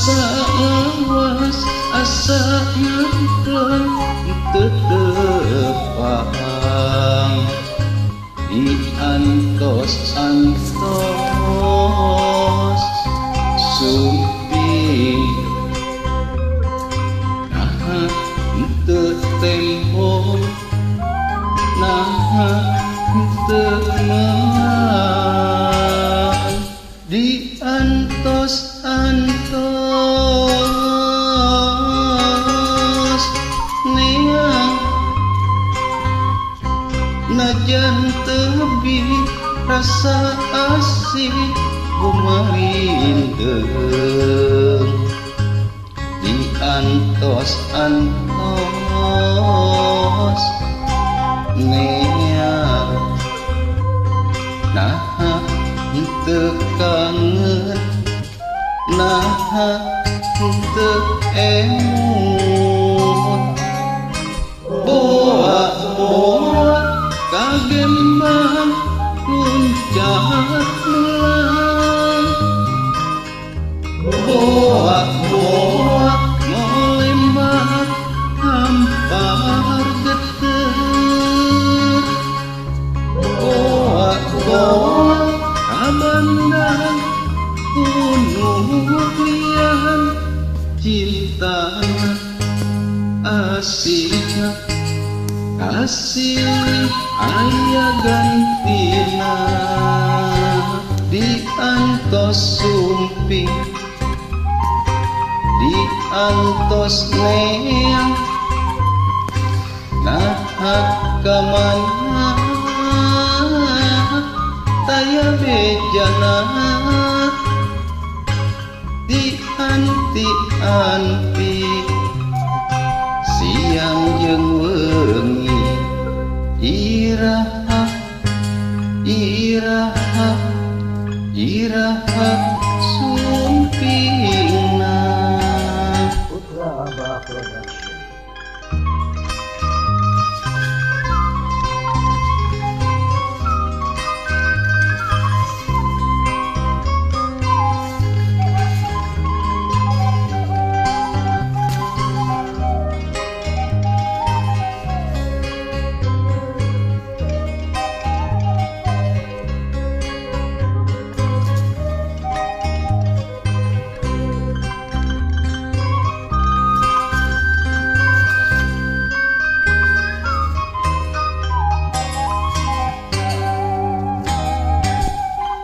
Asa lawas asa ngampleng teu tepang di antos-antos sumping naha teu tempo naha teu meang di antos-antos neang najan tebih rasa asih gumarindeng di antos-antos neang naha teu kangen naha teu emut boa-boa kagembang luncat melang boa-boa ngolembar hampar geter boa-boa kabandang gunung lian cinta asihna kasih aya gantina di antos sumping di antos neang naha ka mana taya bejana di anti-anti siang jeung weungi iraha iraha iraha sumpingna. Putra Abah Production.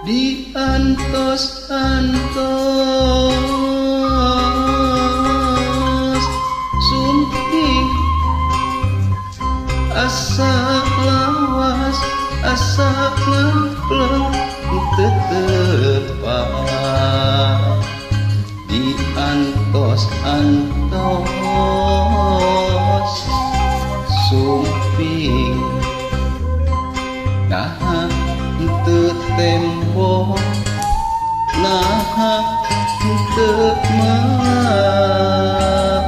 Di antos-antos sumping asa lawas asa ngampleng teu tepang di antos-antos sumping naha teu tempo naha teu meang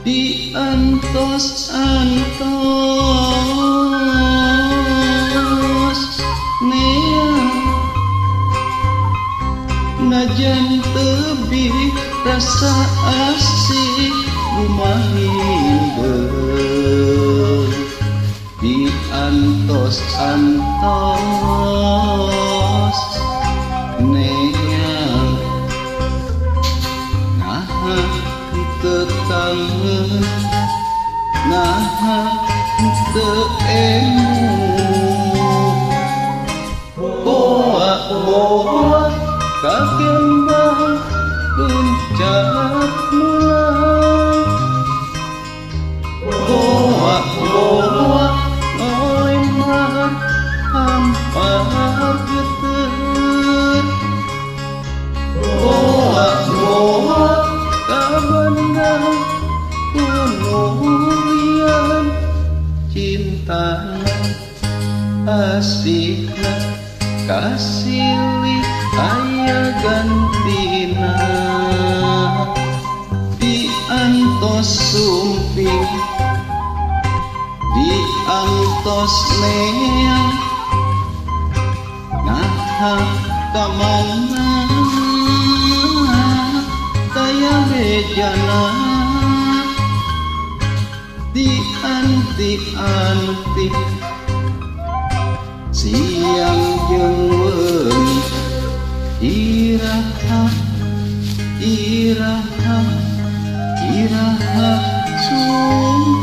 di antos-antos neang najan tebih rasa asih gumahindeung di antos-antos neang naha teu kangen naha teu emut boa-boa kagembang luncat mulang boa-boa ngolembang hampar geter boa-boa kabandang gunung cinta asihna kasilih aya gantina di antos sumping di antos neang naha ka mana taya Ayana dianti-anti siang jeung wengi iraha iraha iraha sumping.